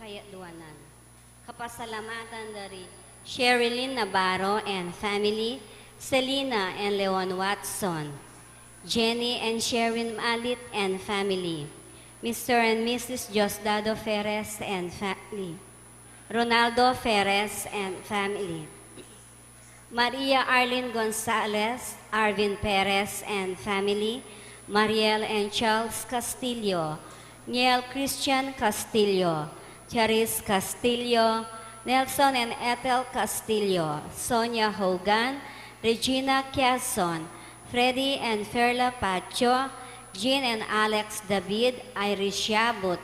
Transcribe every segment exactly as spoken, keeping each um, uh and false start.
Kayadwanan. Kapasalamatan dari Sherilyn Navarro and family, Selina and Leon Watson, Jenny and Sherwin Malit and family, Mister and Missus Diosdado Ferres and family, Ronaldo Ferres and family, Maria Arlene Gonzalez, Arvin Perez and family, Mariel and Charles Castillo, Niel Christian Castillo, Charis Castillo, Nelson and Ethel Castillo, Sonia Hogan, Regina Quezon, Freddy and Ferla Pacho, Jean and Alex David, Iris Yabut,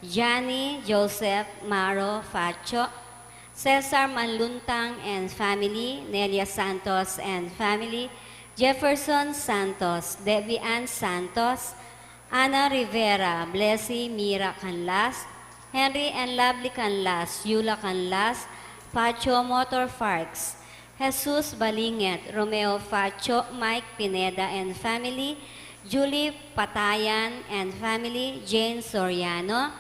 Johnny Joseph Maro Facho, Cesar Manluntang and family, Nelia Santos and family, Jefferson Santos, Debbie Ann Santos, Ana Rivera, Blessy Mira Canlas, Henry and Lovely Canlas, Yula Canlas, Pacho Motor Parks, Jesus Balinget, Romeo Facho, Mike Pineda and family, Julie Patayan and family, Jane Soriano,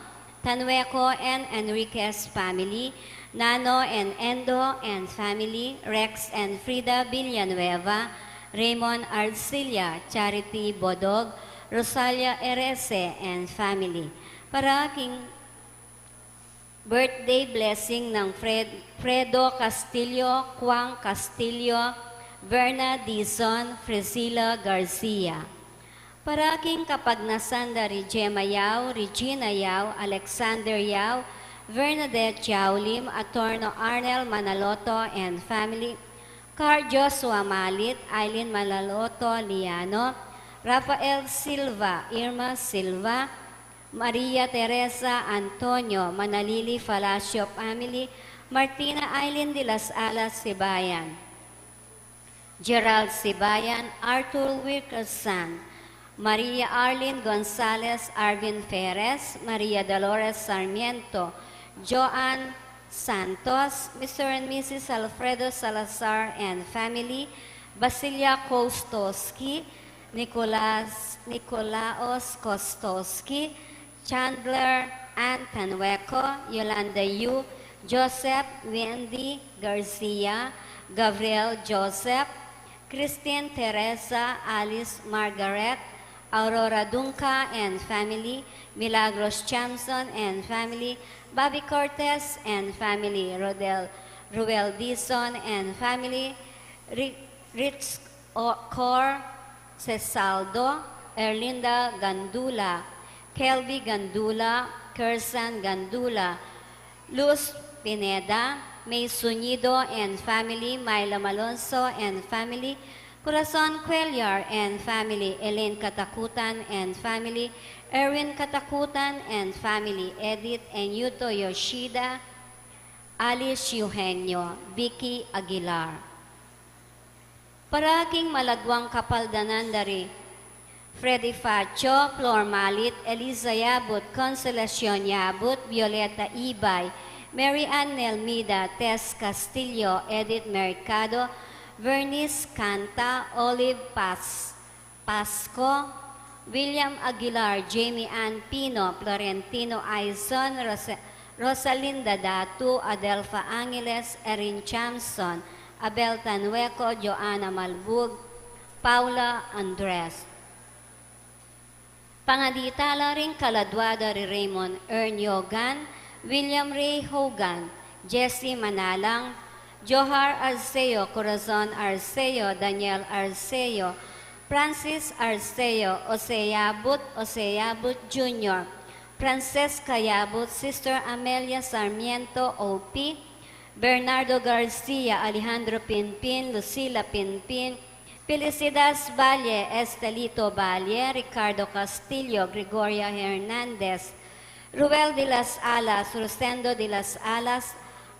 Tanueco and Enriquez family, Nano and Endo and family, Rex and Frida Villanueva, Raymond Arcilla, Charity Bodog, Rosalia Erese and family. Para king birthday blessing nang Fred, Fredo Castillo, Juan Castillo, Verna Dizon, Frizila Garcia. Para king kapagnasan dari Gemma Yao, Regina Yao, Alexander Yao, Bernadette Yao Lim, Atorno Arnel Manaloto and family, Car Joshua Malit, Aileen Manaloto Liano, Rafael Silva, Irma Silva, Maria Teresa Antonio, Manalili Falacio family, Martina Aileen de las Alas Sibayan, Gerald Sibayan, Arthur Wilkerson, Maria Arlene Gonzalez, Arvin Perez, Maria Dolores Sarmiento, Joan Santos, Mister and Missus Alfredo Salazar and family, Basilia Kostowski, Nicolas, Nicolaos Kostowski, Chandler, Ann Tanweco, Yolanda Yu, Joseph, Wendy Garcia, Gabriel Joseph, Christine Teresa, Alice Margaret, Aurora Dunca and family, Milagros Chamson and family, Bobby Cortez and family, Rodel, Ruel Dizon and family, Ri-, Rich O-, Cor Cesaldo, Erlinda Gandula, Kelby Gandula, Kersan Gandula, Luz Pineda, May Sunido and family, Myla Malonzo and family, Corazon Cuellar and family, Elaine Katakutan and family, Erwin Katakutan and family, Edith and Yuto Yoshida, Alice Eugenio, Vicky Aguilar. Para king malagwang kapaldanan dari Freddy Facho, Flor Malit, Eliza Yabut, Consolacion Yabut, Violeta Ibay, Mary Ann Nelmida, Tess Castillo, Edith Mercado, Vernice Canta, Olive Paz, Pasco, William Aguilar, Jamie Ann Pino, Florentino Aizon, Rose-, Rosalinda Datu, Adelfa Angeles, Erin Chamson, Abel Tanweco, Joanna Malbug, Paula Andres. Pangaditala ring kaladwa da ri Raymond Ern Yogan, William Ray Hogan, Jesse Manalang, Johar Arceo, Corazon Arceo, Daniel Arceo, Francis Arceo, Jose Yabut, Jose Yabut Junior, Francesca Yabut, Sister Amelia Sarmiento, O P, Bernardo Garcia, Alejandro Pinpin, Lucila Pinpin, Felicidad Valle, Estelito Valle, Ricardo Castillo, Gregoria Hernandez, Ruel de las Alas, Rosendo de las Alas,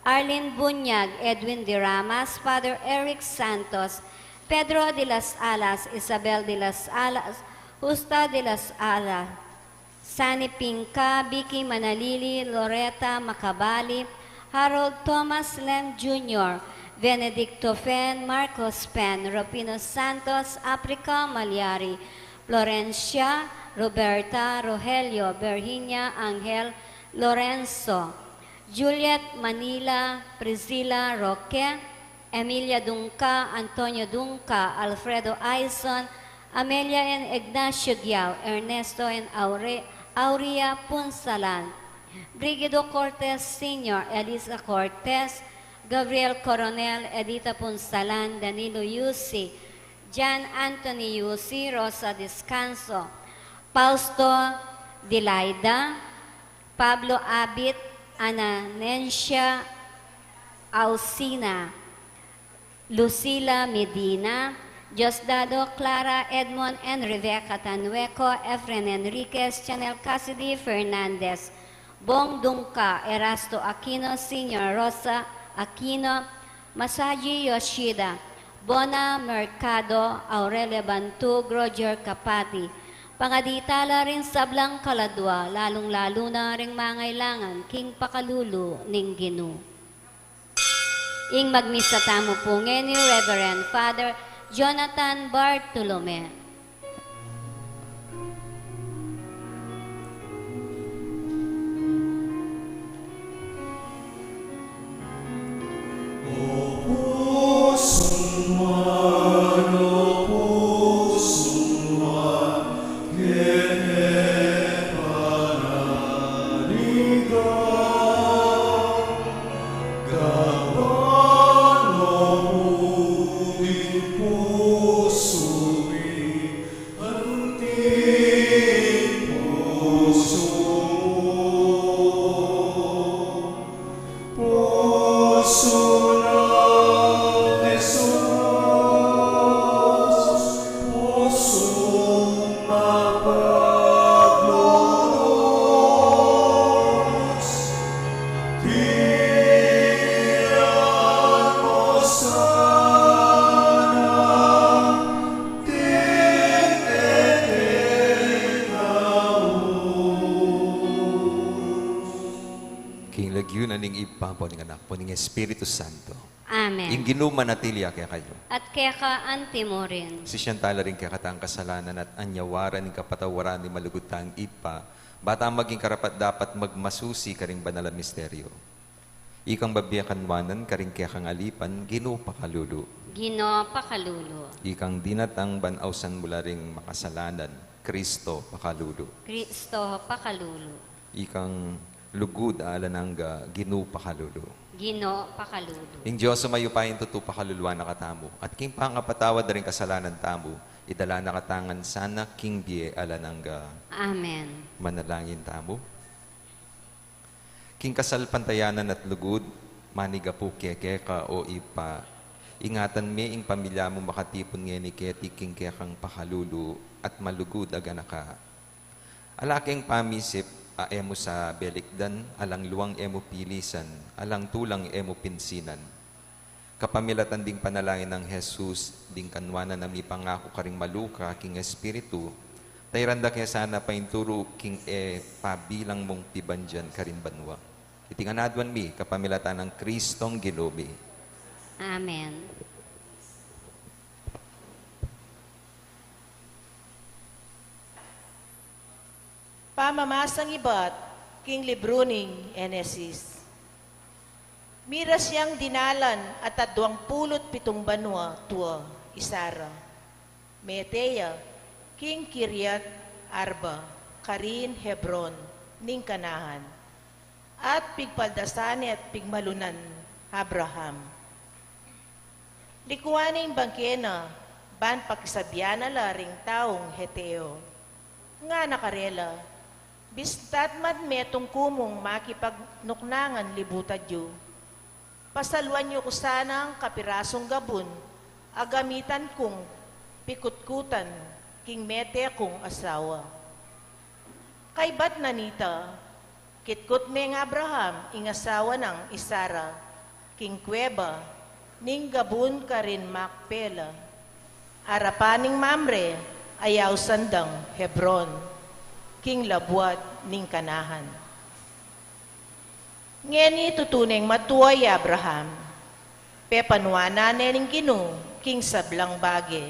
Arlene Bunyag, Edwin de Ramas, Father Eric Santos, Pedro de las Alas, Isabel de las Alas, Justa de las Alas, Sunny Pinca, Vicky Manalili, Loretta Macabali, Harold Thomas Lem Junior, Benedicto Fen, Marcos Fen, Rufino Santos, Africa Maliari, Florencia, Roberta, Rogelio, Virginia, Angel, Lorenzo, Juliet Manila, Priscilla Roque, Emilia Dungca, Antonio Dungca, Alfredo Aison, Amelia and Ignacio Giao, Ernesto and Aure-, Aurea Punsalan, Brigido Cortes Senior, Elisa Cortes, Gabriel Coronel, Edita Punsalan, Danilo Yusi, John Anthony Yusi, Rosa Descanso, Fausto Dilaida, Pablo Abit, Ananencia Ausina, Lucila Medina, Diosdado, Clara, Edmond, and Rebecca Tanueco, Efren Enriquez, Chanel Cassidy Fernandez, Bong Dungca, Erasto Aquino Senior, Rosa Aquino, Masaji Yoshida, Bona Mercado, Aurelia Bantug, Roger Capati. Pangadi tala ring sablang kaladua, lalung-lalu na ring mangailangan king pakalulu ning Ginu. Ing magmisa tamu pu ngeni, Reverend Father Jonathan Bartolome. King lagyu na ning Ibpa, ampo ning Anak, ampo ning Espiritu Santo. Amen. Ing Ginu manatili ya kekayu. At keka anti mu rin. Sisian tala ring kekatang kasalanan at anyawaran ing kapatawaran ning malugud tang Ibpa, ba tang maging karapat-dapat magmasusi karing banal a misteryo. Ikang bibie kanwanan karing kekang alipan, Ginu pakalulu. Ginu pakalulu. Ikang dinatang ban ausan mu la ring makasalanan, Kristo pakalulu. Kristo pakalulu. Ikang lugud a alang angga, Ginu pakalulu. Ginu pakalulu. Ing Dios a mayupayang tutu pakaluluan na katamu, at king pangapatawad da ring kasalanan tamu, idala na katamu ngan sana king bie alang angga. Amen. Manalangin tamu. King kasalpantayanan at lugud, manigapu ke keka, o Ibpa, ingatan me ing pamilya mu makatipun ngeni keti king kekang pakalulu at malugud a ganaka. Ala keng pamisip a e mu sa belikdan, alang luang e mu pilisan, alang tulang e mu pinsinan. Kapamilatan ding panalangin nang Jesus, ding kanwanan a mipangaku karing maluka king Espiritu, tairan da ke sana painturu king e pabilang mung pibandian karing banua. Iti ngan aduan mi, kapamilatan nang Kristong Ginu mi. Amen. Pamamasang ibat king libru ning Henesis. Miras yang dinalan at aduang pulu't pitung banua tua i Sara. Mete ya king Kiriat Arba, karin Hebron ning Kanaan, at pigpaldasan ne at pigmalunan Abraham. Likuan ne ing bangke na, ban pakisabian na la ring taung Heteo. Ngana karela, bistat man metung ku mung makipagnuknangan libutan yu, pasaluan yu ku sanang kapirasung gabun a gamitan kung pikutkutan king mete kung asawa. Kaybat na nita, kitkut meng Abraham ing asawa nang i Sara king kuweba ning gabun karin Makpela, arapan ning Mamre, a yausan dang Hebron, king labuad ning Kanaan. Ngeni tutu neng matua i Abraham, pepanuanan ne ning Ginu king sablang bage.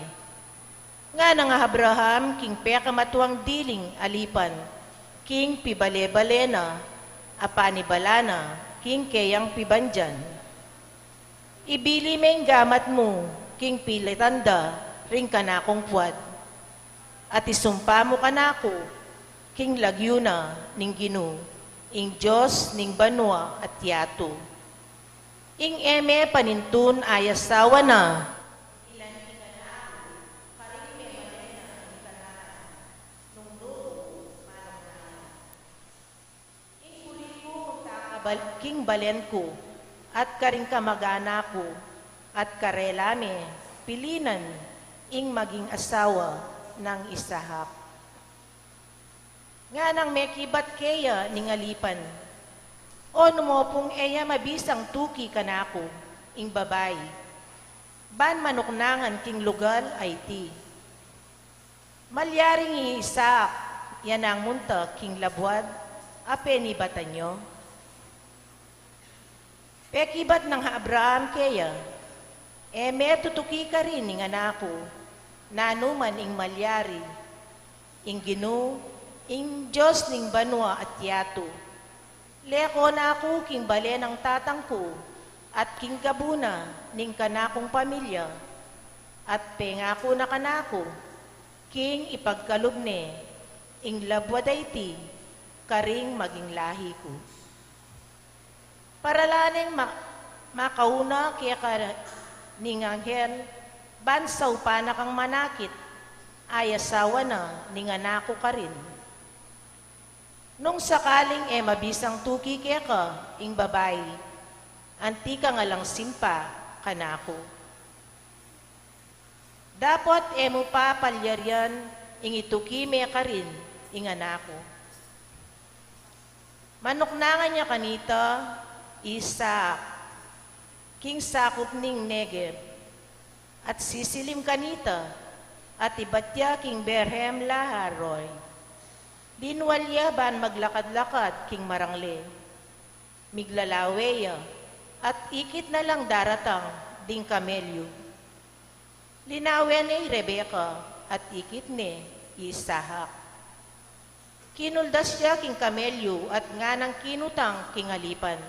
Ngana nang Abraham king pekamatuang diling alipan, king pibale-bale na, a panibala na, king keyang pibandian. Ibili me ing gamat mu king pilitan da ring kanakung puad, at isumpa mu kanaku king lagyu na ning Ginu, ing Dios ning banua at yatu, ing e me panintun ayasawa na. Ing kulit ku munta kabal-, king balen ku, at karing kamag-anak ku, at karela me pilinan ing maging asawa nang Isaac. Nganang mekibat keya ning alipan, "O nu mo pung e ya mabisang tuki kanaku ing babai, ban manuknangan king lugal a iti? Malyaring i Isaac ya nang munta king labuad a penibatan yu?" Pekibat nang Abraham keya, "E me tutuki karin ing anak ku, nanu man ing malyari. Ing Ginu, ing Dios ning banua at yatu, leko na ku king bale nang tatang ku at king gabuna ning kanakung pamilya, at pengaku na kanaku king ipagkalub ne ing labuad a iti karing maging lahi ku." Para la neng ma-, makauna keka ning anghel, ban saupan na kang manakit, ayasawa na ning anak ku karin. Nung sakaling e mabisang tuki keka ing babai, anti kang alang simpa kanaku. Dapot e mu pa palyarian ing ituki me karin ing anak ku. Manuknangan ya kanita i Isaac king sakup ning Negeb, at sisilim kanita, at ibat ya king Beerhem Lahai Roi. Linual ya ban maglakad-lakad king marangle. Miglalawe ya, at ikit na lang daratang ding kamelyu. Linawe ne i Rebeka, at ikit ne i Isaac. Kinuldas ya king kamelyu at nganang kinutang king alipan,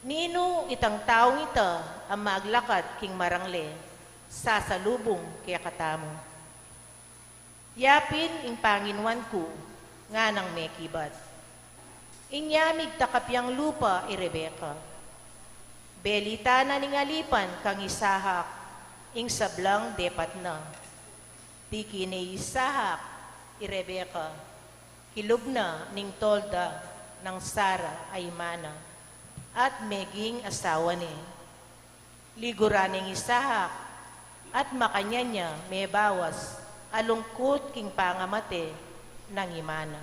"Ninu itang taung ita a maglakad king marangle, sasalubung kekatamu?" "Yapin ing panginuan ku," nganang mekibat. Inya migtakap yang lupa i Rebeka. Belita na ning alipan kang Isaac ing sablang depat na. Tiki ne i Isaac i Rebeka, kilub na ning tolda nang Sara a ima na, at meging asawa ne. Liguran neng Isaac, at makanyan ya mebawas a lungkut king pangamate nang ima na.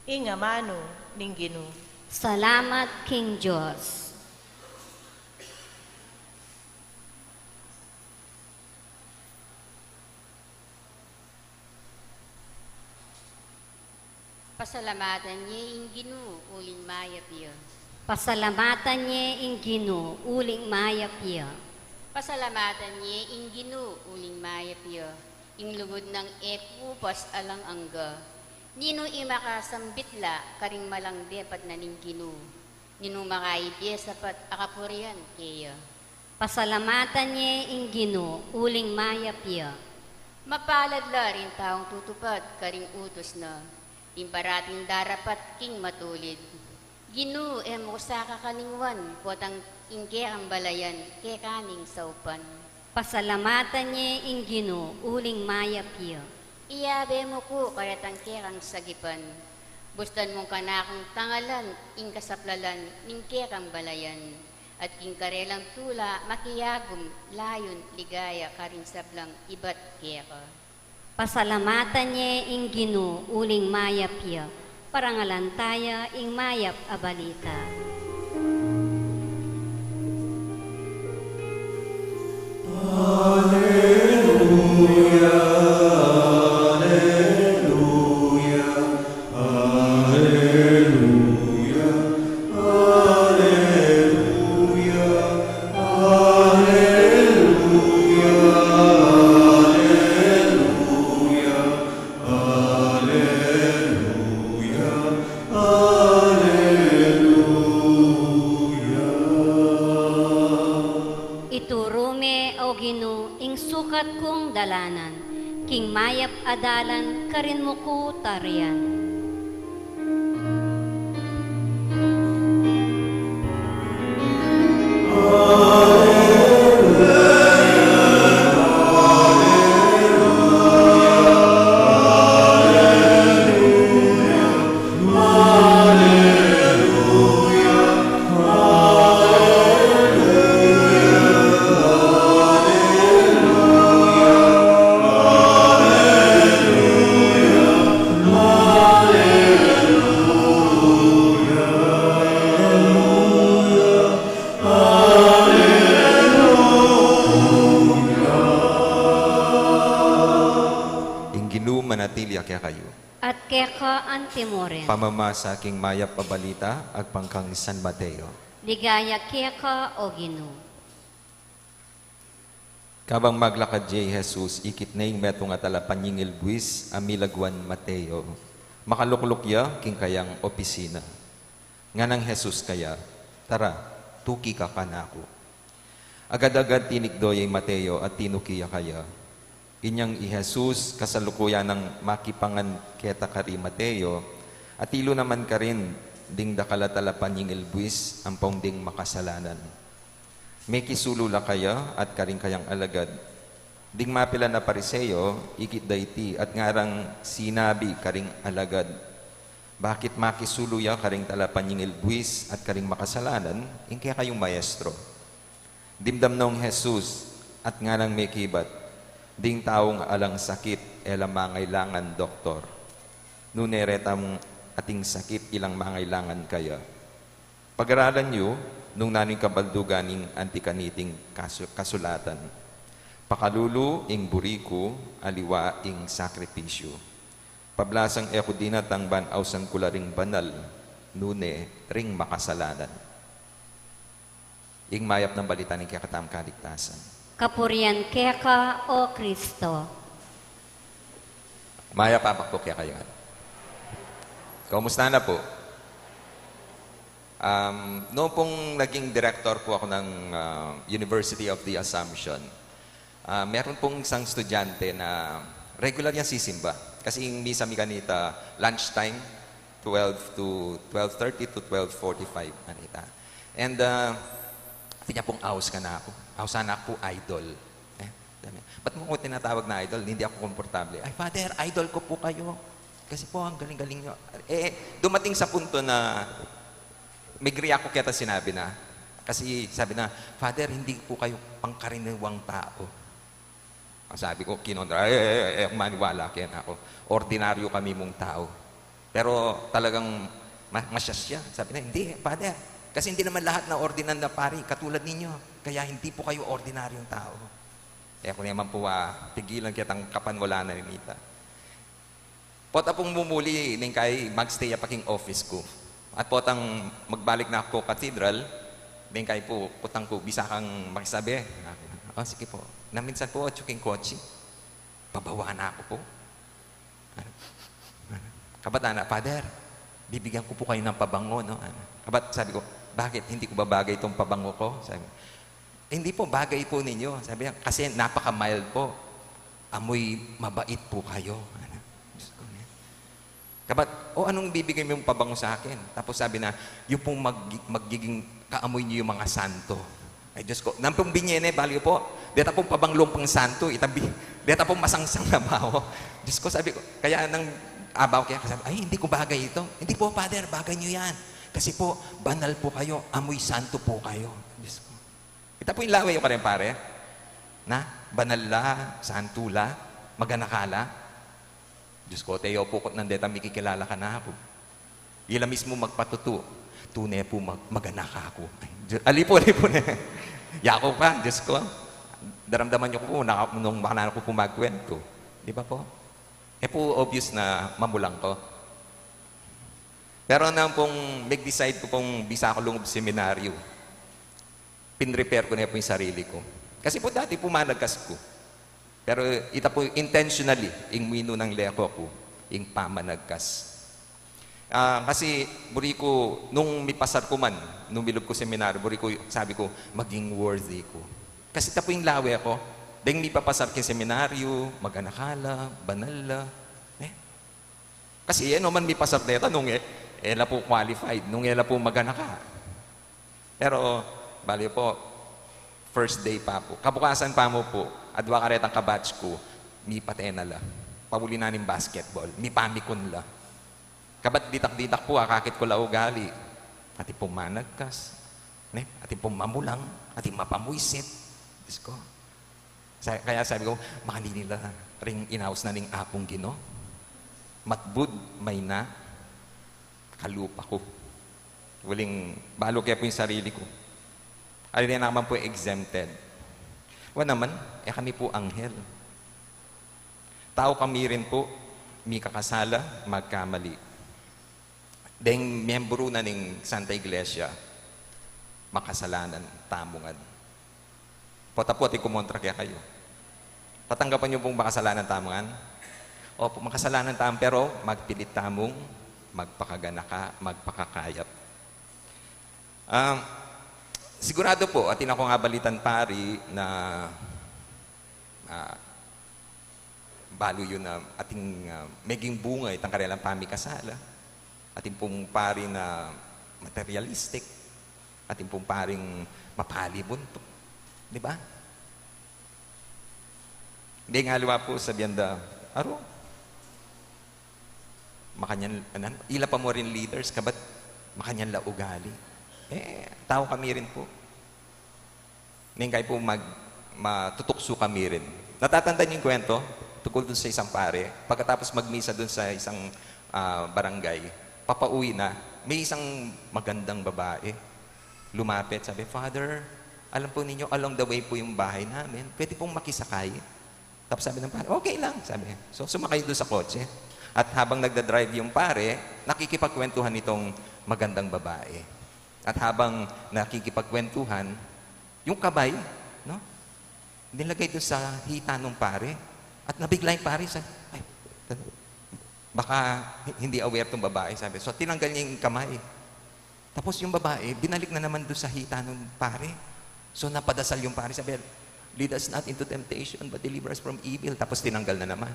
Ing amanu ning Ginu. Salamat king Dios. Pasalamatan ye ing Ginu, uling mayap ya. Pasalamatan ye ing Ginu, uling mayap ya. Pasalamatan ye ing Ginu, uling mayap ya. Ing lugud nang e pupupas alang angga. Ninu ing makasambit la karing malang depat na ning Ginu? Ninu makaibie sapat a kapurian keya? Pasalamatan ye ing Ginu, uling mayap ya. Mapalad la ring taung tutupad karing utus na, ring parating darapat king matulid. Ginu, e mu ku sa kakalingwan, potang ing kekang balayan keka neng saupan. Pasalamatan ye ing Ginu, uling mayap ya. Iyabe mu ku karetang kekang sagipan. Bustan mung kanakung tangalan ing kasaplalan ning kekang balayan, at king karelang tula makiagum layun ligaya karing sablang ibat keka. Pasalamatan ye ing Ginu, uling mayap ya. Parangalan taya ing mayap a balita. Aleluya, aleluya, aleluya, aleluya, aleluya, aleluya, aleluya, aleluya. Mayap a dalan karin mu ku tarian. Ing Ginu manatili ya kekayu. At keka antimurin. Pamamasa king mayap a balita agpang kang San Mateo. Ligaya keka, O Ginu. Kabang maglakad ya i Jesus, ikit ne ing metung a talapanyingil buis a milaguan Mateo. Makalukluk ya king kayang opisina. Nganang Jesus kaya, "Tara, tuki ka kanaku." Agad-agad tinikdo ya i Mateo at tinuki ya kaya. Inyang i Jesus, kasalukuyan nang makipangan keta kari Mateo, atilu naman karin ding dakal a talapanyingil buis ampong ding makasalanan. Mekisulu la kaya at karing kayang alagad. Ding mapilan a Pariseo, ikit da iti at ngarang sinabi karing alagad, "Bakit makisulu ya karing talapanyingil buis at karing makasalanan, ing kekayung maestro?" Dimdam nong Jesus at nganang mekibat, "Ding taung alang sakit, e la mangailangan doktor. Nune retang ating sakit ilang mangailangan kaya. Pag-aralan yu nung nanu ing kabaldugan ning anti kaniting kasu-, kasulatan. Pakalulu ing buri ku, aliwa ing sakripisyu. Pablasang e ku dinatang ban ausan ku la ring banal, nune ring makasalanan." Ing mayap nang balita ning kekatamung kaligtasan. Kapurian keka, O Kristo. Mayap a abak pu kekayu ngan. Kumusta na pu? Um, noon pung naging director pu ako ng, ah, University of the Assumption, ah, meron pung isang estudyante na regular yang sisimba. Kasi ing misa mi kanita, lunchtime, twelve to, twelve thirty to twelve forty-five, kanita. And, ah, sabi niya pung, "Aus kanaku. Aus sana ku, idol." Eh, sabi niya, "Ba't mo ko tinatawag na idol? Hindi ako komportable." "Ay, Father, idol ko po kayo. Kasi po, ang galing-galing nyo." Eh, dumating sa punto na migri ako keta sinabi na. Kasi sabi na, "Father, hindi po kayo pangkaraniwang tao." Ang sabi ko, kinontra, "Ay, ay, ay, ay, maniwala kaya na ako. Ordinaryo kami mong tao." Pero talagang ma-, masyas siya. Sabi na, "Hindi, Father. Kasi hindi naman lahat na ordinal na pari katulad ninyo. Kaya hindi po kayo ordinaryong tao." Eh, ako naman po, ah, pigilan kitang kapanwala na ninita. Pota pung mumuli, neng kai mag-stay ya pa king office ku. At potang magbalik na aku cathedral, neng kai pu, kutang ku, "Bisa kang makisabi?" "O, sige po." Nang minsan po, atyu king kotse, pabawa na aku po. Ano? Ano? Kabat ana, "Father, bibigyan ko po kayo ng pabango, no?" Ano? Kabat sabi ko, "Bakit? Hindi ko ba bagay itong pabango ko?" Sabi, "Hindi po, bagay po ninyo." Sabi niya, "Kasi napaka-mild po. Amoy mabait po kayo." Ano? Diyos ko, ne? Kabat, "O, anong bibigay mong pabango sa akin?" Tapos sabi na, "Yung pong mag-, magiging kaamoy niyo yung mga santo." Ay, Diyos ko, nang pong binye ne, bali po, deta pong pabanglong pang santo, itabi, deta pong masangsang na baho. Diyos ko, sabi ko, kaya nang abaw kaya, sabi, "Ay, hindi ko bagay ito." "Hindi po, Father, bagay niyo yan. Kasi po, banal po kayo, amoy santo po kayo." Diyos ko. Ita po yung lawe yu karin, pare. Na, banal la, santo la, maganaka la. Diyos ko, te, yo pu, kutnang deta mikikilala kanaku, ila mismu magpatutu, tune pu mag-, maganaka ku. Ay, Diyos, ali pu, ali pu ne. Yaku pa, Diyos ko. Daramdaman niyo ku pu, na, nung makananu ku pu magkuwentu. Di ba po? E pu obvious na mamulang ku. Pero nang pung mig-decide ku pung bisa ku lungub seminaryo, pinrepare ku ne pu ing sarili ku. Kasi pu dati pu managkas ku. Pero ita pu intentionally, ing minunang leko ku, ing pamanagkas. Ah, kasi buri ku, nung mipasar ku man, nung milub ku seminaryo, buri ku, sabi ku, "Maging worthy ku." Kasi ita pu ing lawe ku. Deng mipapasar king seminaryo, maganaka la, banal la, ne? Kasi e no man mipasar deta nung e, e la pu qualified, nung e la pu maganaka. Pero, bale pu, first day pa pu. Kabukasan pa mu pu, adwa karetang kabatch ku, mipatena la. Pauli na ning basketball, mipamikun la. Kabat ditak-ditak pu, akakit ku la ugali. Atin pung managkas, ne? Atin pung mamulang, atin mapamuisit. Diyos ko. Sa-, kaya sabi ku, makanini la ring inaus na ning Apung Ginu. Matbud, mayna, kalupa ku. Uling balu ke pu ing sarili ku. Ari na naman pu exempted. Wa naman, e kami pu anghel. Tau kami rin pu, mikakasala, magkamali. Deng miyembru na ning Santa Iglesia, makasalanan tamu ngan. Pota pu atin kumontra kekayu. Tatanggapan yu pung makasalanan tamu ngan? Opu, makasalanan tamu, pero magpilit tamung magpakaganaka, magpakakayap. Ah, sigurado pu, atin akung abalitan pari na, ah, balu yu na atin, ah, meging bunga itang karelang pamikasala. Atin pung pari na materialistic. Atin pung paring mapalibuntuk. Di ba? Deng aliwa pu, sabian da, "Aru, makanyan, anan, ila pa mu rin leaders, kabat makanyan la ugali." E, tau kami rin pu. Neng kayi pu mag-, matutuksu kami rin. Natatandaan niyo yung kwento? Tungkol dun sa isang pare. Pagkatapos magmisa dun sa isang, ah, barangay, papauwi na, may isang magandang babae lumapit. Sabi, "Father, alam po ninyo, along the way po yung bahay namin. Pwede pong makisakay?" Tapos sabi ng pare, "Okay lang," sabi. So, sumakay doon sa kotse. At habang nagdadrive yung pare, nakikipagkwentuhan itong magandang babae. At habang nakikipagkwentuhan, yung kamay, no? Nilagay doon sa hita nung pare. At nabigla yung pare, sabi, "Ay, baka hi-, hindi aware tong babae," sabi. So, tinanggal niya yung kamay. Tapos yung babae, binalik na naman doon sa hita nung pare. So, napadasal yung pare, sabi, "Lead us not into temptation, but deliver us from evil." Tapos tinanggal na naman.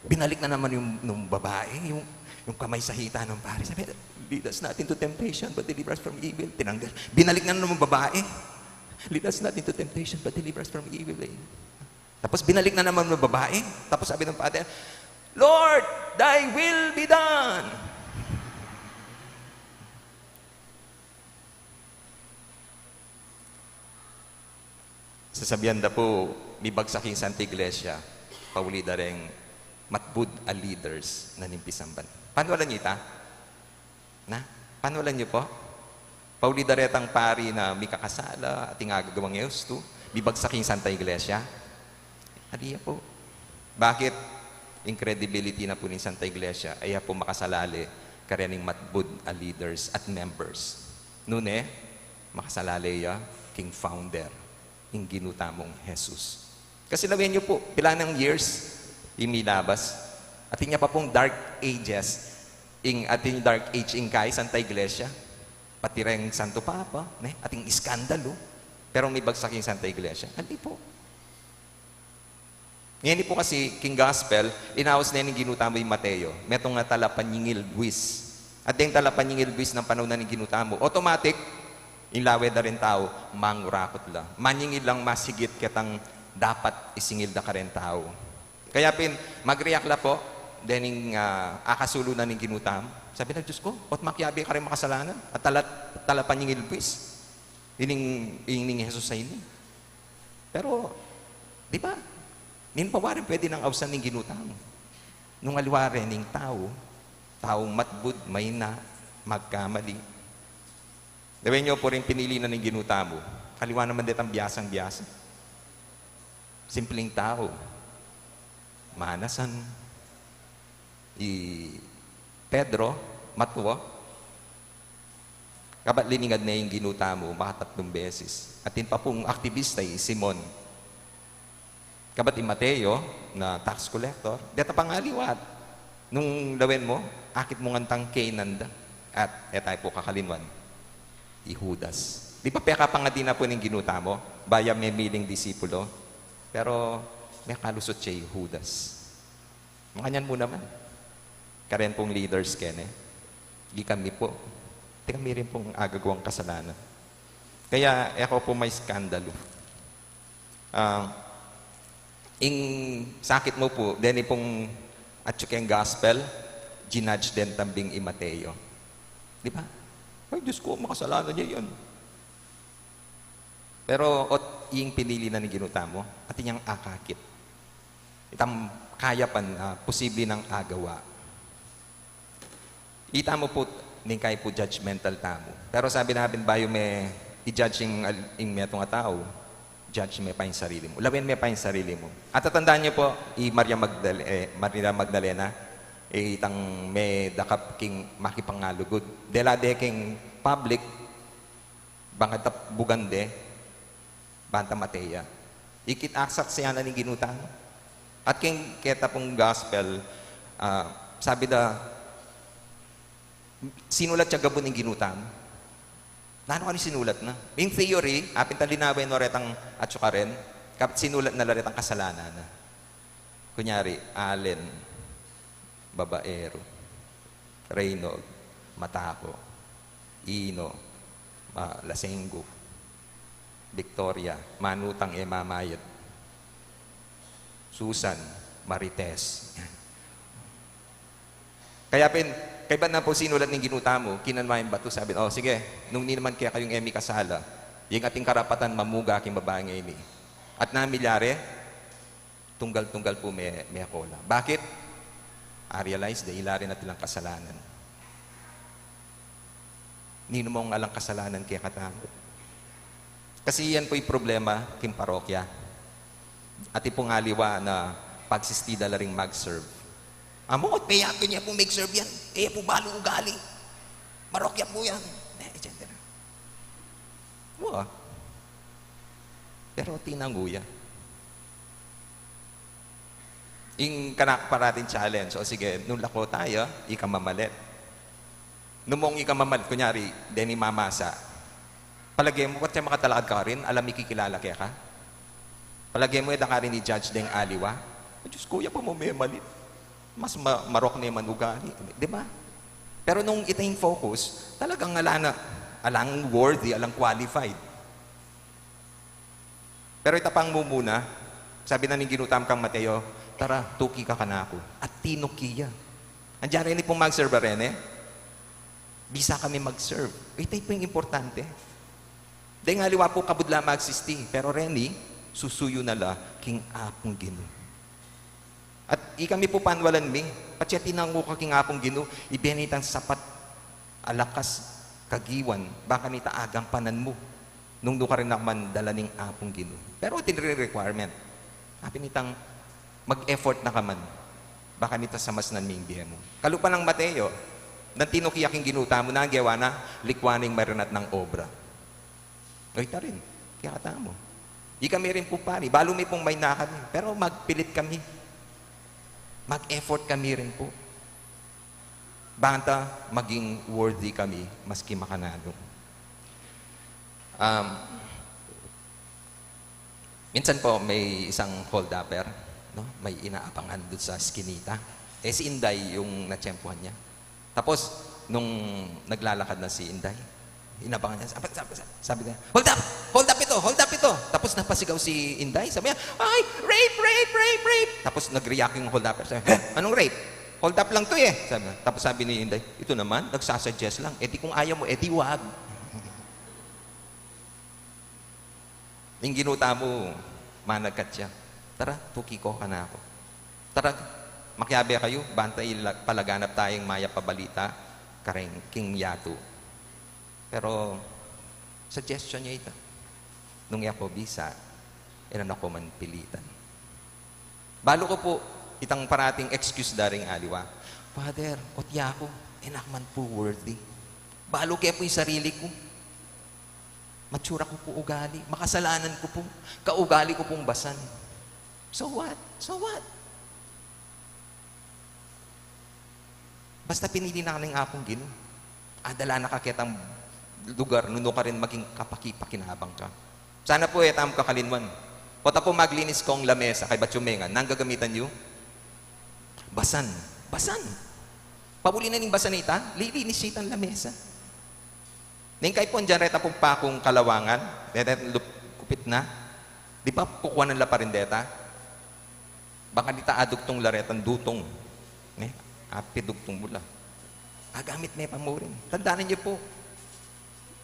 Binalik na naman yung, nung babae, yung, yung kamay sa hita nung pare. Sabi, "Lead us not into temptation, but deliver us from evil." Tinanggal. Binalik na naman ng babae. "Lead us not into temptation, but deliver us from evil," eh. Tapos binalik na naman ng babae. Tapos sabi ng pare, "Lord, thy will be done." Sasabian da pu, mibagsak ing Santa Iglesia, pauli da reng matbud a leaders na ning pisamban. Panualan yu ita? Na? Panualan yu pu? Pauli da retang pari na mikakasala, ating agagawang e ustu, mibagsak ing Santa Iglesia? Ali ya pu. Bakit? Ing credibility na pu ning Santa Iglesia, e ya pu makasalale kareng matbud a leaders at members. Nune, makasalale ya king founder, ing Ginu tamung Jesus. Kasi lawen yu pu, pila nang years ing milabas. Atin ya pa pung dark ages, ing atin dark age ing kayi Santa Iglesia. Pati reng Santo Papa, ne? Atin iskandalu. Pero mibagsak ing Santa Iglesia. Ali pu. Ngeni pu kasi, king gospel, inaus ne ning Ginu tamu i Mateo. Metung a talapanyingil buis. At deng talapanyingil buis nang panaun na ning Ginu tamu, automatic, ing lawe da ring tau, mangurakut la. Manyingil lang mas higit ketang dapat isingil da kareng tau. Kaya pin, mag-react la pu, dening, ah, akasulu na ning Ginu tamu. Sabi na, "Diyos ko, o't makiabe kareng makasalanan, at tala-, talapanyingil buis. Ining, ining Jesus a ini." Pero, di ba? Nin pa waring pwede nang ausan ning Ginu tamu. Nung aliwa re ning tau, taung matbud, mayna, magkamali. Lawen yu pu ring pinili na ning Ginu tamu. Aliwa naman detang biyasang-biyasa. Simpleng tau. Manasan. I Pedro, matwa. Kabat liningad ne ing Ginu tamu, makatatlung beses. Atin pa pung aktibista, i Simon. Kabat i Mateo, na tax collector, deta pang aliwa. Nung lawen mu, akit mu ngan tang Canaan da. At, e tayu pu kakalinwan, i Judas. Di ba pekapangadi na pu ning Ginu tamu, baya memiling disipulo? Pero mekalusot ya i Judas. Makanyan mu naman. Karen pung leaders kene. Di kami pu. Di kami rin pung agagawang kasalanan. Kaya e ku pu maiskandalu. Ah, ing sakit mu pu, deni pung atyu keng gospel, jinudge den tambing i Mateo. Di ba? Ay, Diyos ku, makasalanan ya yan. Pero ot ing pinili na ning Ginu tamu, atin yang akakit. Itang kaya pan, ah, posible nang agawa. Ita mu pu, ningkai pu judgmental tamu. Pero sabi na pin, bayu me i-judge ing, ing metung a tau, judge me pa ing sarili mu. Lawen me pa ing sarili mu. At tatandaan niyo po, i Maria Magdal-, eh, Maria Magdalena, eh, itang medakap king makipangalugud. Dela de king public, bang kanta bugan de, banta mate ya. Ikit aksak siya na ning Ginu tamu. At king keta pung gospel, ah, sabi da, sinulat ya gabun ning Ginu tamu. Nanu kanu sinulat na? In theory, apin ta linawen no retang atsu karen, kap sinulat na la retang kasalanan na. Kunyari, Allen, babaero. Reynold, matako. Ino, ma-, lasenggo. Victoria, manutang e mamayad. Susan, marites. Kaya pin, kaibat na pu sinulat ning Ginu tamu, kinanu na ing batu, sabi, "O, sige, nung ini naman kekayung e mikasala, ing ating karapatan mamuga king babaing ini." At nanu ing milyari, tunggal-tunggal pu me-, meko la. Bakit? A-realize da ila rin atin lang kasalanan. Ninu mung alang kasalanan kekatamu? Kasi yan pu ing problema king parokya. Atin pung aliwa na pagsisti da la ring mag-serve. Amu, ot peyakun ya pu mag-serve yan. E pu balu ugali. Marokya pu yan. Eh, et cetera. Wa. Pero tinangu ya. Ing kanak parating challenge, o sige, nung lako tayu, ika mamalit. Nung mung ika mamalit, kunyari, deni mamasa. Palage mu, ba't siya makatalakad karin? Alang mikikilala keka? Palage mu, e da karin i-judge deng aliwa? "Ay, Diyos ku, ya pa mu memalit. Mas ma-, marok ne man ugali." Di ba? Pero nung ita ing focus, talagang ala na, alang worthy, alang qualified. Pero ita pang mumuna, sabi na ning Ginu tamu kang Mateo, "Tara, tuki ka kanaku." At tinuki ya. Andiyan reni pung mag-serve reni? Bisa kami mag-serve. Ita pu ing importante. Deng aliwa pu kabud la magsisti, pero reni, susuyu na la king Apung Ginu. At ikami pu panwalan mi, patse tinangu ka king Apung Ginu, ibie na itang sapat a lakas kagiwan, baka nita agampanan mu, nung nukarin na ka man dala ning Apung Ginu. Pero atin ring requirement. Apin itang mag-effort na ka man, baka nita samasnan mi ing bie mu. Kalupa nang Mateo, nung tinuki ya king Ginu tamu, nanu ing gewa na, likwan na ing marinat nang obra. Oy, ita rin, kekatamu. Ikami rin pu pari, balu mi pung maina kami, pero magpilit kami. Mag-effort kami rin pu. Banta maging worthy kami, maski makananu. Um, minsan po, may isang holdupper, no? May inaabangan dun sa eskinita. Eh, si Inday yung natiyempuhan niya. Tapos, nung naglalakad na si Inday, inabangan niya, sabi, sabi, sabi, sabi niya, "Hold up! Hold up ito! Hold up ito!" Tapos napasigaw si Inday, sabi niya, "Ay, rape, rape, rape, rape!" Tapos nag-react yung hold up, sabi, "Heh, anong rape? Hold up lang to eh." Sabi niya. Tapos sabi ni Inday, "Ito naman, nagsasuggest lang. Eh di kung ayaw mo, eh di wag." Ing Ginu tamu, managkat ya. "Tara, tuki ko kanaku. Tara, makiabe kayu, banta ila-, palaganap tayang mayap a balita kareng king yatu." Pero, suggestion ya ita. Nung e ku bisa, e na ku man pilitan. Balu ku pu, itang parating excuse da ring aliwa, "Father, ot yaku, e na ku man pu worthy. Balu ke pu ing sarili ku. Matsura ku pu ugali, makasalanan ku pu, kaugali ku pung basan." So what? So what? Basta pinili na ka ning Apung Ginu, adala na ka ketang lugar, nung nukarin maging kapakipakinabang ka. Sana pu e tamu kakalinwan. Pota pu maglinis kung lamesa, kaybat yu mengan, nanu gagamitan yu? Basan. Basan. Pauli na ning basan a ita, lilinis ya itang lamesa. Neng kayu pung dinan reta pung pakung kalawangan, deta lup-, kupit na. Di ba kukuanan la pa rin deta? Bang kanita adugtung la retang dutung. Ne? Apidugtung mu la. Agamit me pa mu rin. Tandanan yu pu.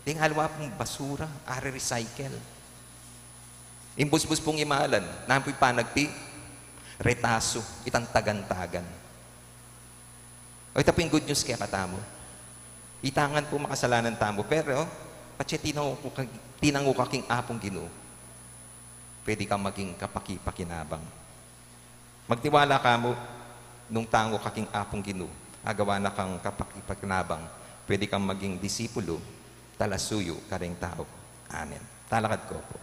Deng aliwa pung basura, are recycle. Ing busbus pung imalan, nanu pu ing panagpi? Retasu, itang tagan-tagan. O, ita pu ing good news kekatamu. Ita ngan pu makasalanan tamu, pero, patse tinangu ka, tinangu ka king Apung Ginu, pwede kang maging kapakipakinabang. Magtiwala ka mu, nung tangu ka king Apung Ginu, agawa na kang kapakipakinabang, pwede kang maging disipulu, talasuyu, kareng tau. Amen. Talakad ko pu.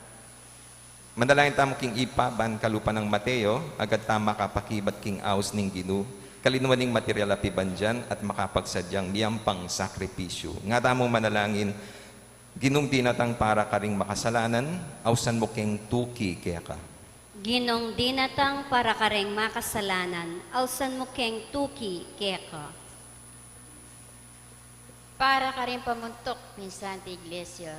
Manalangin tamu king Ibpa, ban kalupa nang Mateo, agad tang makapakibat king aus ning Ginu, kalinwan ning material a pibandian at makapagsadyang miyampang sakripisyu. Nga tamu manalangin, Ginung dinatang para karing makasalanan, ausan mu keng tuki keka. Ginung dinatang para karing makasalanan, ausan mu keng tuki keka. Para karing pamuntuk ning Santa Iglesia,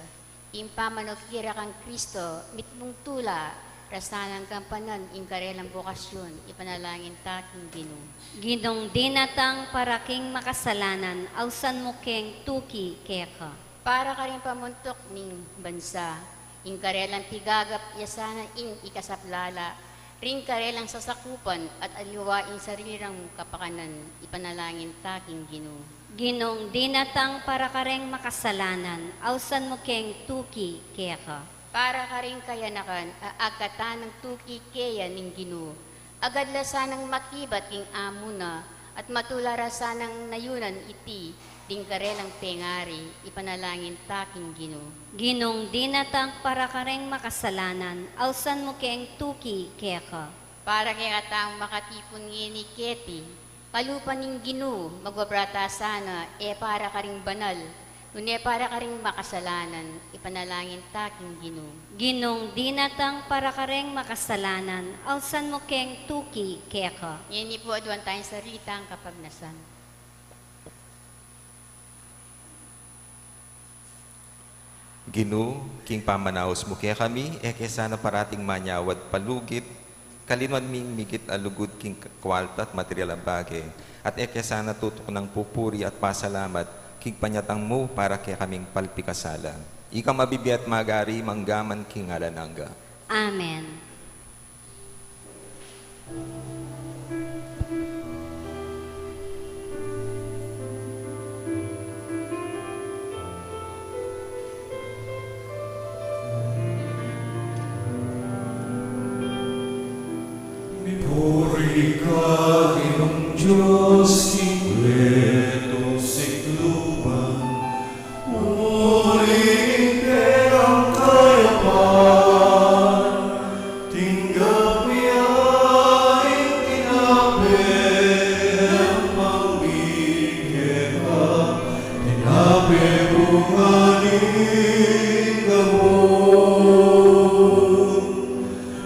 ing pamanukira kang Kristo, mitmung tula, rasanan kang panan ing karelang bokasyun, ipanalangin ta king Ginu. Ginung dinatang para king makasalanan, ausan mu keng tuki keka. Para karing pamuntuk ning bansa, ing karelang pigagap ya sana ing ikasaplala, ring karelang sasakupan at aliwa ing sarili rang kapakanan, ipanalangin ta king Ginu. Ginung dinatang para karing makasalanan, ausan mu keng tuki keka. Para karing kayanakan a agkatan nang tuki keya ning Ginu, agad la sanang makibat king amu na, at matula ra sanang nayunan iti ding karelang pengari, ipanalangin ta king Ginu. Ginung dinatang para karing makasalanan, ausan mu keng tuki keka. Para kekatang makatipun ngeni keti, kalupa ning Ginu, magobra ta sana, e para karing banal, nune para karing makasalanan, ipanalangin ta king Ginu. Ginung dinatang para karing makasalanan, ausan mu keng tuki keka. Ngeni pu aduan tayang sarili tang kapagnasan. Ginu, king pamanaus mu kekami, e ke sana parating manyawad palugit, kalinwan ming migit a lugud king kwalta at material a bage, at e ke sana tutuknang pupuri at pasalamat king panyatang mu para kekaming palpikasala. Ikang mabibie at magari mangga man king alang angga. Amen. Mipuri ka, Ginung Dios, king letung sikluban. Puri ing kekang kayapan, tinggap mi ing tinape, ampang mi keka, tinape bunga ning gabun.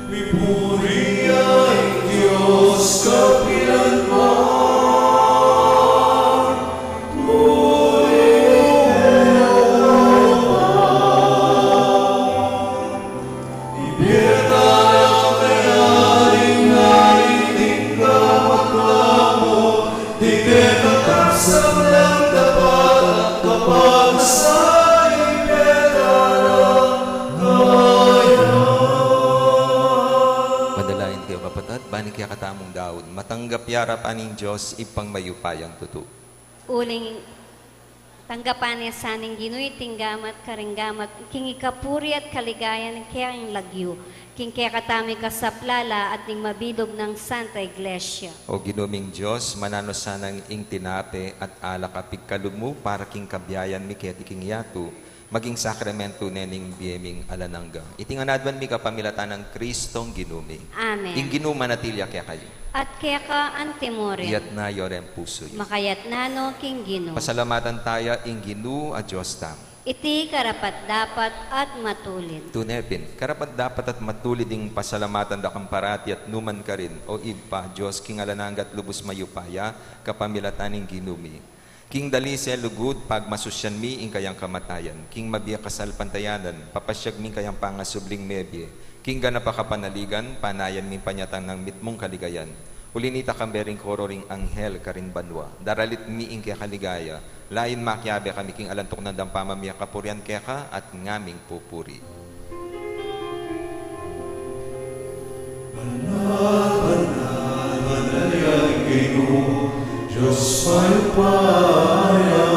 Mipuri ya ing Dios kapilan man. Puri ya. Ibie ta la kaya ring ating kapaglamu, di kekatang sablang dapat at kapagsabi, ibie ta la kaya. Manalangin kayu, kapatad, ban ing kekatamung daun matanggap ya arapan ning Dios, Ibpang mayupayang tutu. Uling tanggapan na sa ning Ginu iting gamat karing gamat, king ikapuri at kaligayan ning kekang lagyu, king kekatamung ikasaplala at ning mabilug nang Santa Iglesia. O Ginu ming Dios, mananu sanang ing tinape at alak a pigkalub mu para king kabiayan mi keti king yatu, maging sakramento ne ning bie ming alang angga. Iti ngan aduan mi kapamilatan nang Kristong Ginu mi. Amen. Ing Ginu manatili ya kekayu. At keka antimurin. Iyatas yu reng pusu yu. Makayatas no king Ginu. Pasalamatan taya ing Ginu a Dios tamu. Iti karapat-dapat at matulid. Tune pin, karapat-dapat at matulid ing pasalamatan da kang parati at numan karin, O Ibpa, Dios king alang angga at lubus mayupaya, kapamilatan ning Ginu mi. King dalise lugud, pagmasusyan mi ing kayang kamatayan, king mabie kasalpantayanan, papasyag mi ing kayang pangasubling mebie, king ganap a kapanaligan, panayan mi ing panyatang nang mitmung kaligayan. Uli nita kambe ring koro ring anghel karin banua, daralit mi ing keka ligaya, lain makiabe kami king alang tuknang dang pamamie kapurian keka at ngaming pupuri. Banal, banal, banal ya ing Ginu, Dios mayupaya,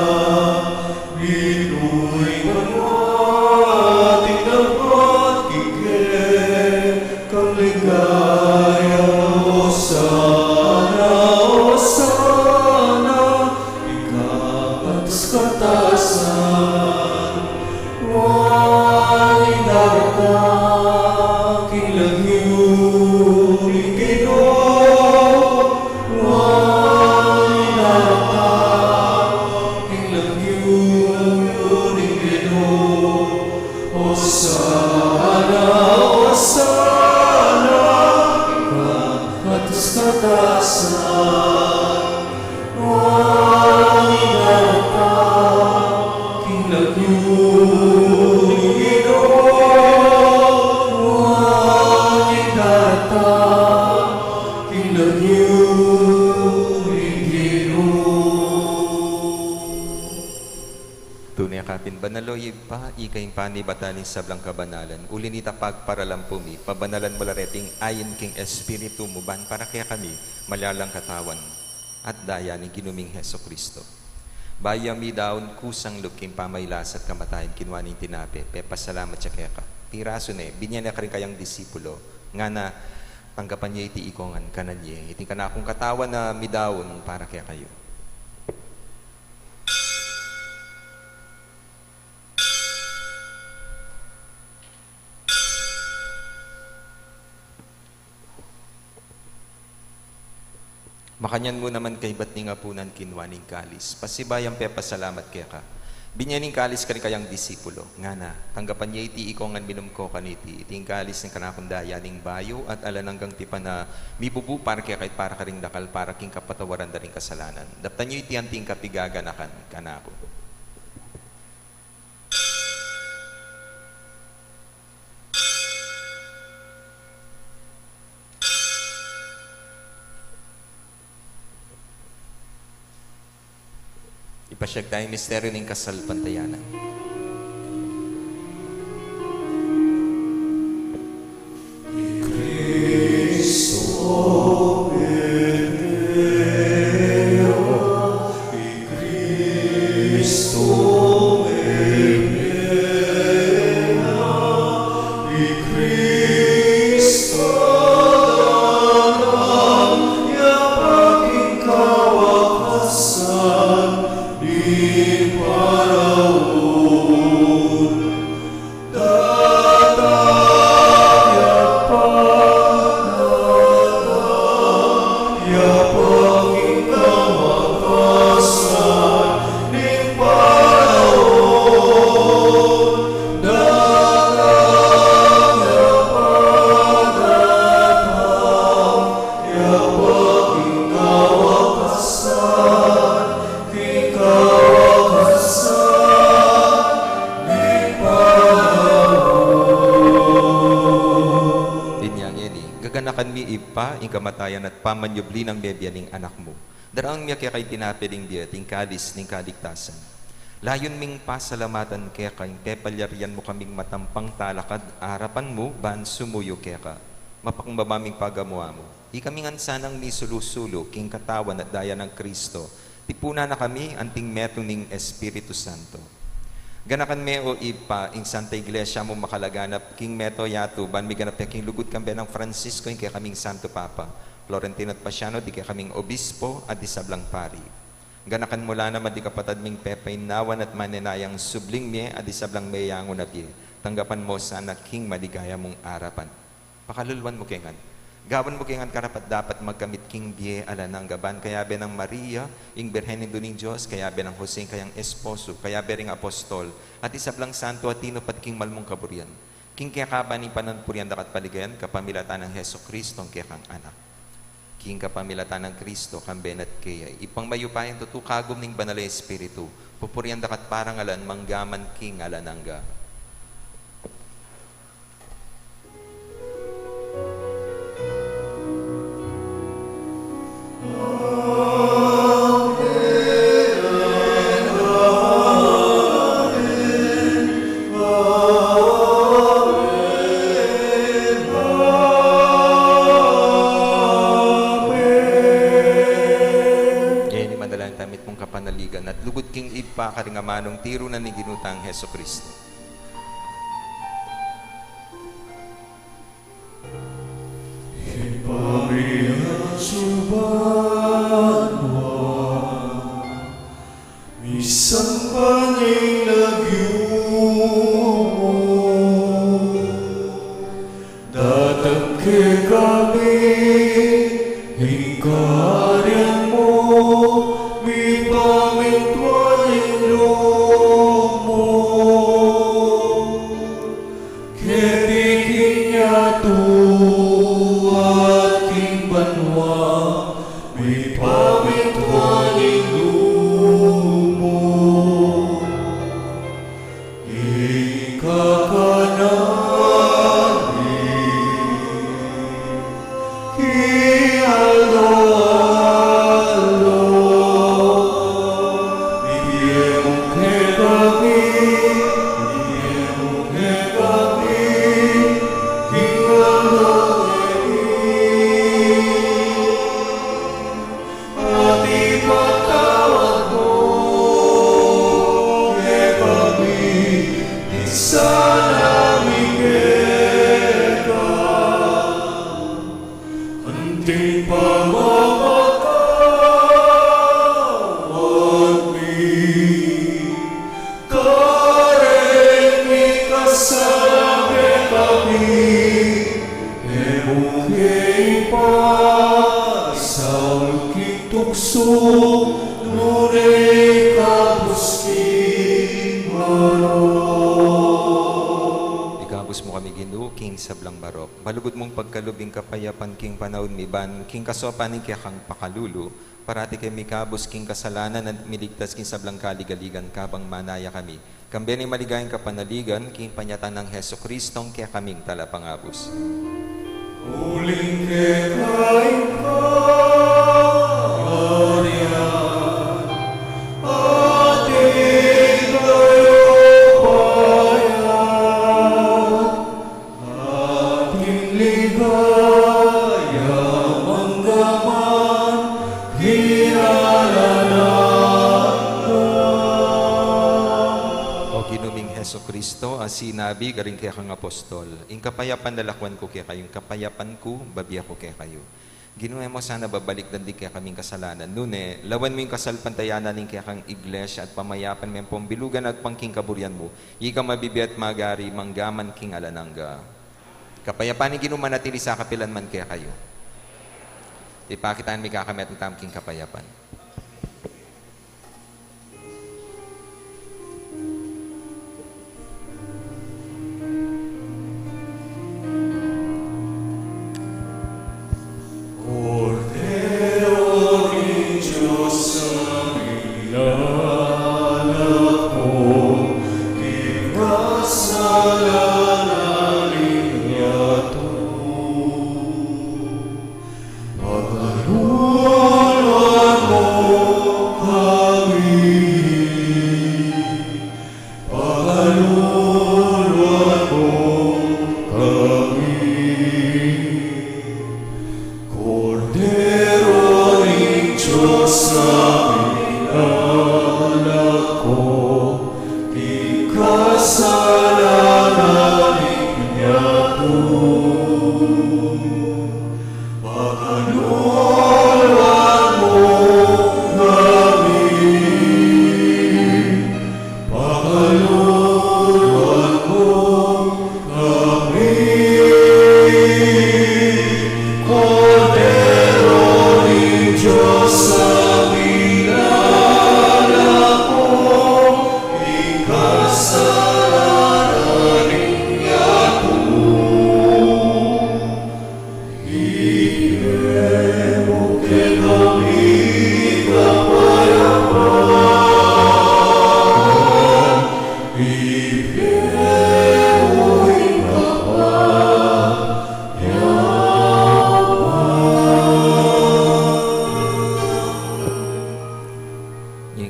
Ginu ning banua, ing dapat king kekang ligaya. Osana, Osana, ika king kataas-taasan. Nuan ing daratang king lagyu ning Ginu, nuan ing daratang king lagyu ning Ginu. Osana, Osana, ika king kataas-taasan. Nuan ing daratang king lagyu ning Ginu, nuan ing daratang king lagyu ning Ginu. Tune ka pin banal, O Ibpa, ika ing panibatan ning sablang kabanalan. Uli nita pagparalampu mi, pabanalan mu la reting ain king Espiritu mu ban para kekami, malialang katawan at daya ning Ginu ming Jesucristo. Bayu ya midaun kusang lub king pamailas at kamatayan, kinua ne ing tinape, pepasalamat ya keka, pirasu ne, binie ne karing kayang disipulo, ngana, tanggapan ye iti ikong ngan, kanan ye, iti ing kanakung katawan a midaun para kekayu. Makanyan mu naman kaybat ning apunan, kinua ne ing kalis, pasibayu yang pepasalamat keka, binie ne ing kalis karing kayang disipulo, ngana, tanggapan ye iti ikong ngan, minum ko kaniti, iti ing kalis ning kanakung daya ning bayu at alang anggang tipan a mibubu para kekayu at para karing dakal para king kapatawaran da ring kasalanan. Daptan yu iti anting kapigaganakan kanaku. Ipasyag taya ing misteryu ning kasalpantayanan. Inya ngeni, gaganakan mi, Ibpa, ing kamatayan at pamanyubli nang mebie ning Anak mu. Daraun mi keka ing tinape ning bie at ing kalis ning kaligtasan. Layun ming pasalamatan keka ing pepalyarian mu kaming matampang talakad arapan mu ban sumuyu keka. Mapakung baba ming pagamu-amu. Ikami ngan sanang misulu-sulu king katawan at daya nang Kristo, tipunan na kami anting metung ning Espiritu Santo. Ganakan me, O Ibpa, ing Santa Iglesia mu makalaganap king meto yatu, ban miganap ya king lugud kambe nang Francisco, ing kekaming Santo Papa, Florentino at Paciano, ding kekaming obispo at ding sablang pari. Ganakan mu la naman ding kapatad ming pepainawan at manenayang subling mie at ding sablang meyangu na bie. Tanggapan mu sana king maligaya mung arapan. Pakaluluan mu ke ngan. Gawan mu keng karapat-dapat magkamit king bie alang angga, ban kayabe nang Maria, ing Birhen Indu ning Dios, kayabe nang Jose, ing kayang esposo, kayabe ring apostol, at ing sablang santo a tinupad king mal mung kaburian, king kekaban ning pananpurian da ka at paligayan, kapamilatan nang Jesucristo, ing kekang Anak. King kapamilatan nang Cristo, kambe na at keya, Ibpang mayupayang tutu, kagum ning Banal a Espiritu, pupurian da ka at parangalan, mangga man king alang angga. Ngeni manalangin tamu mitmung kapanaligan at lugud king Ibpa karing amanung tiru na ning Ginu tang Jesucristo. Ibpa mi atsu ka banua, misamban ya ing lagyu mu, datang kekami ing kayarian mu, mipamintuan ing lub mu keti king yatu at king banua. Mipamintuan ing lub mu king kakanan mi king aldo-aldo. Ibie mu kekami, ibie mu kekami king aldo ngeni, at ipatawad mu kekami ing sala mi keka, anting pamamatawad mi kareng mikasala kekami, e mu ke ipaisaul king tuksu, nune ikabus king marok. Ikabus mu kami, Ginu, king sablang marok. Malugud mung pagkalub ing kapayapan king panaun mi, ban king kasaupan ning kekang pakalulu, parati keng mikabus king kasalanan at miligtas king sablang kaligaligan, kabang manaya kami kambe ning maligayang kapanaligan king panyatang nang Jesucristong kekaming Talapangabus. Uling keka ing kayarian, at ing kayupayan, at ing ligaya, mangga man king alang angga. O Ginu ming Jesucristo, a sinabi karing kekang apostol, ing kapayapan lalakwan ku kekayu, ing kapayapan ku babie ku kekayu. Ginu, e mu sana babalikdan ding kekaming kasalanan, nune lawan mu ing kasalpantayanan ning kekang Iglesia at pamayapan me ampong bilugan agpang king kaburian mu. Ika mabibie at magari mangga man king alang angga. Kapayapan ning Ginu manatili sa kapilan man kekayu. Ipakit tamu ing mikakamit tamu king kapayapan. Kordero ning Dios a milalako king kasalanan ning yatu, pakaluluan mu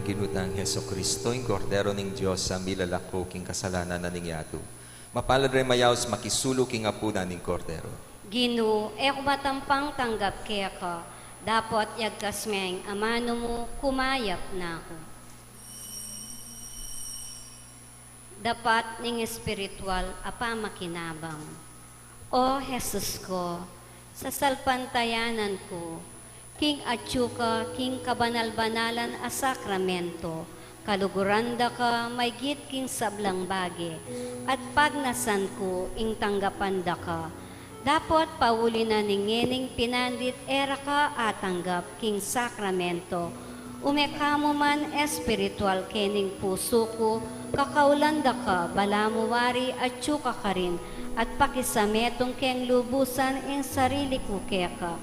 Ginu tang Jesucristo, ing Kordero ning Dios, a milalako king kasalanan na ning yatu. Mapalad ring mayaus makisalu king apunan ning Kordero. Ginu, e ku matampang tanggap keka, dapot yagkas me ing amanu mu, kumayap na ku. Dapat ning espiritual a pamakinabang. O Jesus ku, sasalpantayanan ku king atyu ka king kabanal-banalan a sakramento, kaluguran da ka maygit king sablang bage, at pagnasan ku ing tanggapan da ka. Dapot pauli na ning ngening pinandit e ra ka atanggap king sakramento, ume ka mu man espiritual kening pusu ku, kakaulan da ka balamu wari atyu ka karin, at pakisametung keng lubusan ing sarili ku keka.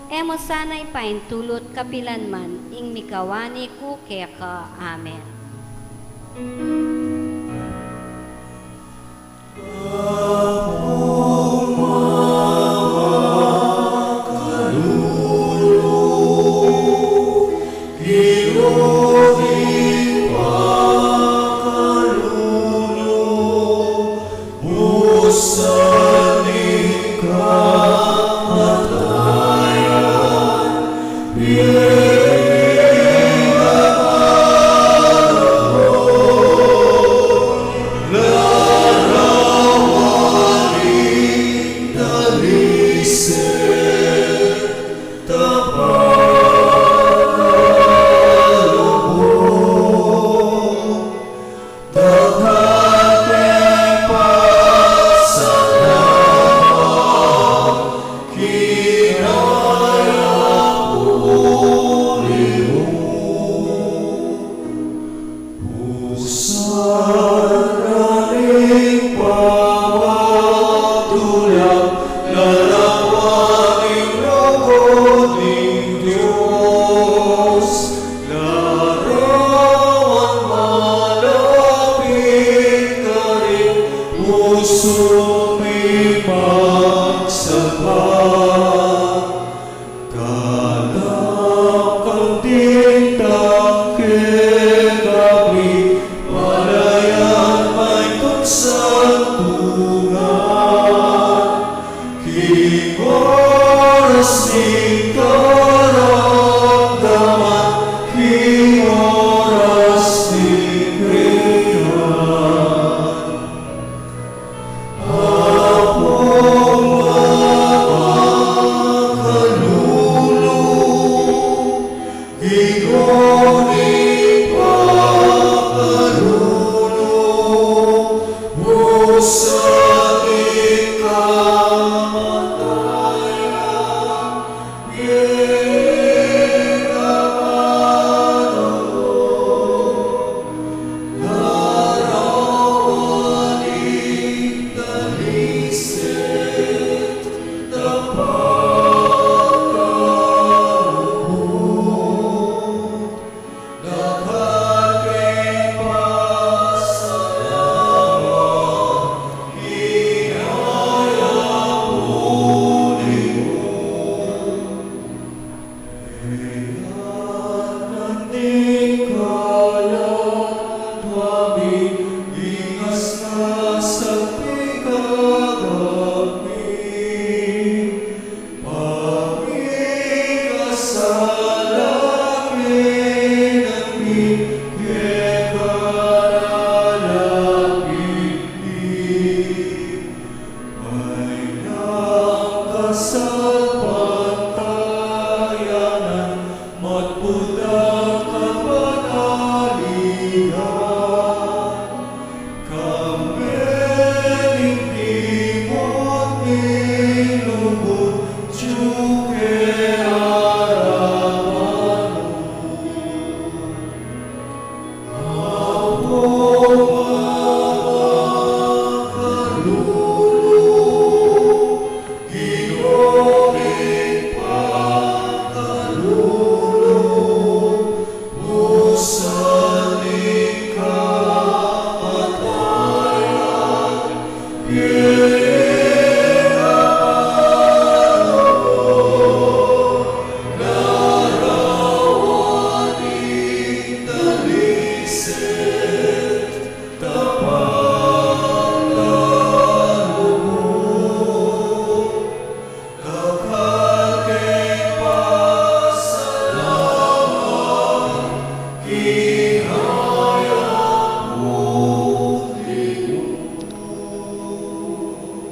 E mu sana ipaintulut kapilan man ing mikawani ku keka. Amen. Larawan malapit karin, pusu mi magsapa. Kalap kang dintang kekami, malayan maitang santungan. King oras ning karamdaman, king oras ning kayarian. Apo makalulu, Ginu ning pakalulu, busa ning kamatayan, king amanu mu, larawan ing talisit, tapat a lugud.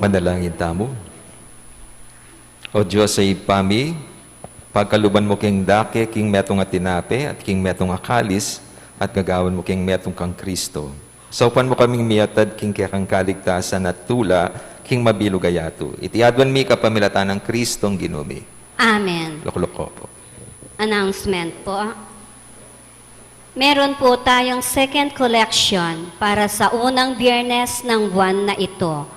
Panalangin tamu. O Dios a Ibpa mi, pagkaluban mu keng dake king metung a tinape at king metung a kalis, at gagawan mu keng metung kang Kristo. Saupan mu kaming miatad king kekang kaligtasan at tula king mabilug a yatu. Iti aduan mi kapamilatan nang Kristong Ginu mi. Amen. Lukluk ko po. Announcement po. Meron po tayong second collection para sa unang Biyernes ng buwan na ito.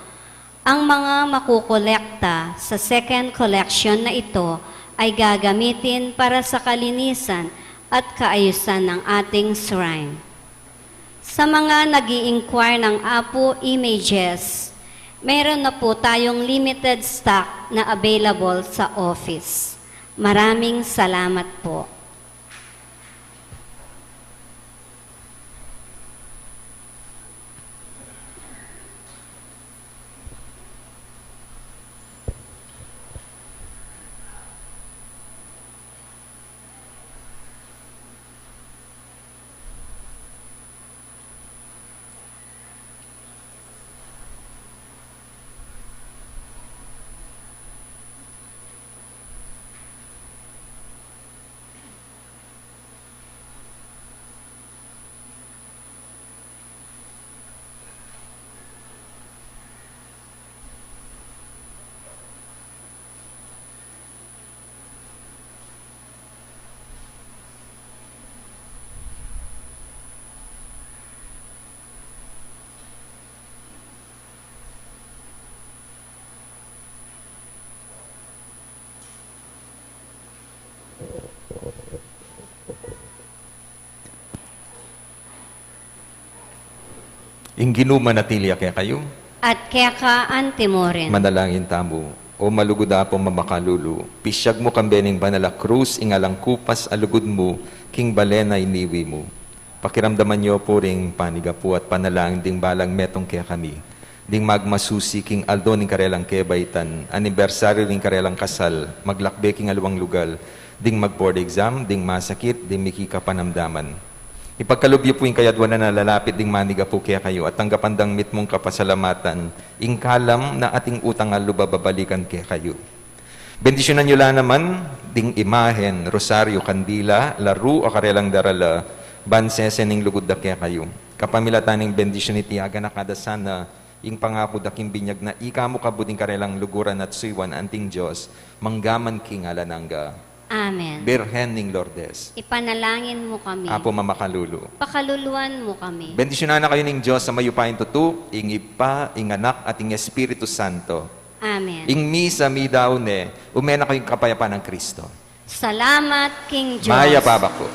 Ang mga makukolekta sa second collection na ito ay gagamitin para sa kalinisan at kaayusan ng ating shrine. Sa mga nag-i-inquire ng Apu Images, meron na po tayong limited stock na available sa office. Maraming salamat po. Ing Ginu manatili ya kekayu. At keka anti mu rin. Manalangin tamu. O malugud Apu mamakalulu, pisyag mu kambe ning banal a krus ing alang kupas a lugud mu king balen a iniwi mu. Pakiramdaman yu pu ring panigapu at panalangin ding balang metung kekami, ding magmasusi king aldo ning karelang kebaitan, anibersaryu ning karelang kasal, maglakbe king aliwang lugal, ding mag-board exam, ding masakit, ding miki kapanamdaman. Ipagkalub yu pu ing kayadwanan a lalapit ding manigapu kekayu at tanggapan dang mitmung kapasalamatan ing kalam na ating utang a lub a babalikan kekayu. Bendisyunan yu la naman ding imahen, rosaryu, kandila, laru a karelang darala, ban sese ning lugud da kekayu. Kapamilatan ning bendisyun iti, aganaka da sana ing pangaku da king binyag na ika mu kabud ing karelang luguran at suyuan anting Dios, mangga man king alang angga. Amen. Birhen ning Lourdes, ipanalangin mu kami. Apu mamakalulu, pakaluluan mu kami. Bendisyunan na kayu ning Dios a mayupaya king tutu, ing Ibpa, ing Anak, at ing Espiritu Santo. Amen. Ing misa midaun ne, ume na kayu king kapayapan nang Kristo. Salamat king Dios. Mayap a abak pu.